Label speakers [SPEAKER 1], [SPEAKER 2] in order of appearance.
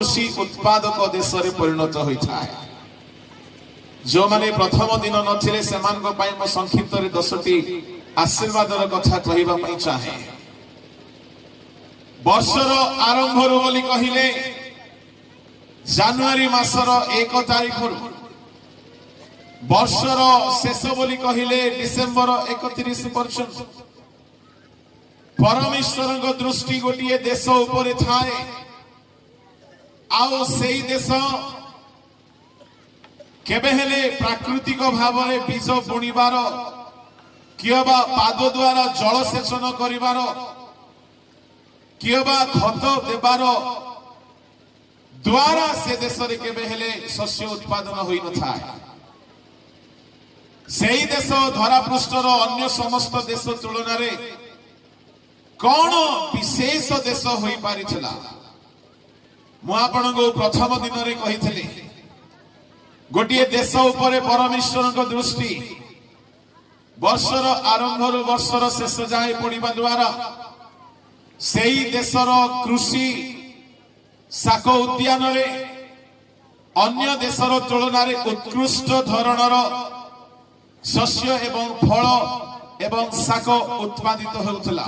[SPEAKER 1] କୃଷି ଉତ୍ପାଦକ ଦେଶରେ ପରିଣତ ହୋଇଥାଏ। ଯେଉଁମାନେ ପ୍ରଥମ ଦିନ ନଥିଲେ, ସେମାନଙ୍କ ପାଇଁ ମୁଁ ସଂକ୍ଷିପ୍ତରେ 10ଟି ଆଶୀର୍ବାଦର କଥା କହିବା ପାଇଁ ଚାହେଁ। ବର୍ଷର ଆରମ୍ଭରୁ ବୋଲି କହିଲେ ଜାନୁଆରୀ ମାସର 1 ତାରିଖରୁ ବର୍ଷର ଶେଷ ବୋଲି କହିଲେ ଡିସେମ୍ବର 31 ପର୍ଯ୍ୟନ୍ତ ପରମେଶ୍ୱରଙ୍କ ଦୃଷ୍ଟି ଗୋଟିଏ ଦେଶ ଉପରେ ଥାଏ। ଆଉ ସେଇ ଦେଶ କେବେ ହେଲେ ପ୍ରାକୃତିକ ଭାବରେ ବୀଜ ବୁଣିବାର କିମ୍ବା ପାଦ ଦ୍ୱାରା ଜଳସେଚନ କରିବାର କିମ୍ବା ଖତ ଦେବାର ଦ୍ୱାରା ସେ ଦେଶରେ କେବେ ହେଲେ ଶସ୍ୟ ଉତ୍ପାଦନ ହୋଇନଥାଏ। ସେଇ ଦେଶ ଧରାପୃଷ୍ଠର ଅନ୍ୟ ସମସ୍ତ ଦେଶ ତୁଳନାରେ କଣ ବିଶେଷ ଦେଶ ହୋଇପାରିଥିଲା? ମୁଁ ଆପଣଙ୍କୁ ପ୍ରଥମ ଦିନରେ କହିଥିଲି, ଗୋଟିଏ ଦେଶ ଉପରେ ପରମେଶ୍ୱରଙ୍କ ଦୃଷ୍ଟି ବର୍ଷର ଆରମ୍ଭରୁ ବର୍ଷର ଶେଷ ଯାଏ ପଡ଼ିବା ଦ୍ୱାରା ସେଇ ଦେଶର କୃଷି ଶାକ ଉଦ୍ୟାନରେ ଅନ୍ୟ ଦେଶର ତୁଳନାରେ ଉତ୍କୃଷ୍ଟ ଧରଣର ଶସ୍ୟ ଏବଂ ଫଳ ଏବଂ ଶାକ ଉତ୍ପାଦିତ ହେଉଥିଲା।